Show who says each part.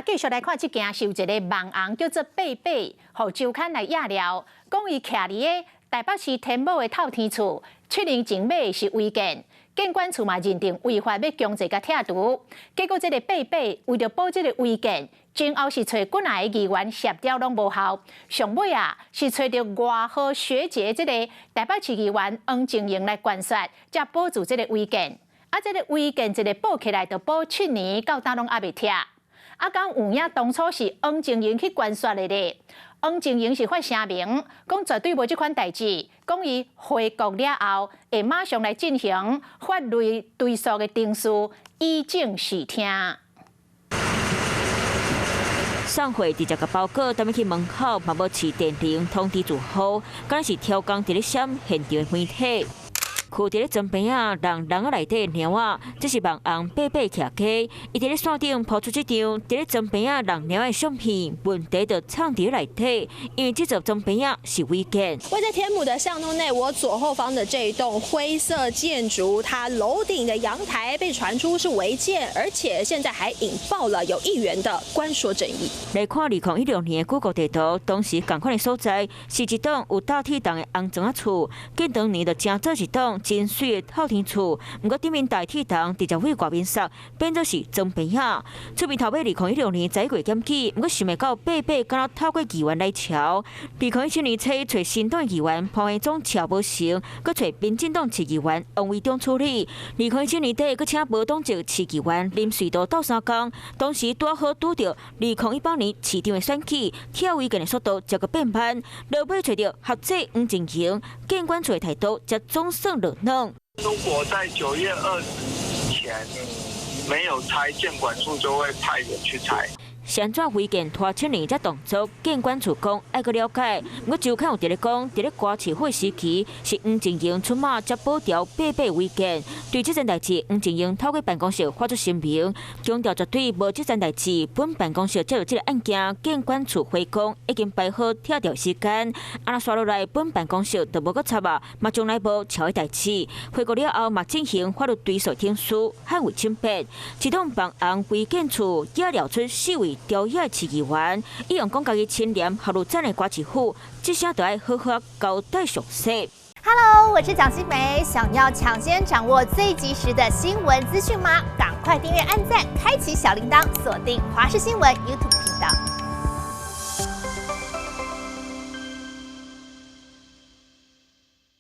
Speaker 1: 繼續來看這件是有一个網紅叫做貝貝，予周刊來掖料，講伊徛佇个台北市天母的透天厝，7年前買的是違建，建管處嘛認定違法，欲強制共拆除。結果這个貝貝為著保這个違建，前後是揣幾若个議員協調攏無效，上尾啊是揣著外號學姐這个台北市議員黃靜瑩來關說，才保住這个違建。啊，這个違建一个保起來，就保七年，到今攏猶未拆。啊，敢有影當初是黃靜瑩去關說的咧？黃靜瑩是發聲明，講絕對無這款代誌，講伊回國了後，會馬上來進行法律追訴的程序，以正視聽。
Speaker 2: 送貨直接共包裹，踮去門口嘛無飼電鈴通知住戶，敢若是超工佇咧閃現場媒體。跍佇咧床邊仔，人籠仔內底貓仔，這是網紅貝貝徛家，伊佇咧線頂 po 出這張佇咧床邊仔人貓的相片，問題就藏佇內底，因為這座床邊仔是違建。
Speaker 3: 位在天母的巷弄內，我左後方的這一棟灰色建築，它樓頂的陽台被傳出是違建，而且現在還引爆了有議員的關說爭議。
Speaker 2: 來看2016年的谷歌地圖，當時仝款的所在是一棟有搭鐵籠的紅磚仔厝，見當年就成做一棟真媠的透天厝，毋過頂面大鐵籠直接對外面掃，變做是床邊仔。出面頭尾2016年11月檢舉，毋過想袂到貝貝敢若透過議員來撨。2017年初，揣新黨議員潘惠忠撨無成，閣揣民進黨市議員王維中處理。2017年底，閣請無黨籍市議員林瑞圖鬥相共，當時拄好拄著2018年市長的選舉，拆違建的速度才閣變慢。落尾揣著學者黃靜瑩，建管處的態度才總算落軟。
Speaker 4: 如果在9月20前沒有拆，建管處就會派人去拆。
Speaker 2: 是按怎違建拖七年才動作？建管處講愛閣了解。毋過周刊有佇咧講，佇咧歌市會時期是黃靜瑩出馬才保牢貝貝違建。對這件代誌，黃靜瑩透過辦公室發出聲明，強調絕對無這件代誌。本辦公室接到這个案件，建管處回講已經排好拆掉時間。啊，若紲落來，本辦公室就無閣插啊，嘛從來無撨的代誌。回國了後，嘛進行法律追訴程序，捍衛清白。這棟網紅違建厝惹料出四位朝野市議員，伊用講家己清廉學愈讚的歌市府，這聲就愛好好交代詳細。
Speaker 5: Hello，我是蔣新梅，想要搶先掌握最及時的新聞資訊嗎？趕快訂閱、按讚、開啟小鈴鐺，鎖定華視新聞 YouTube 頻道。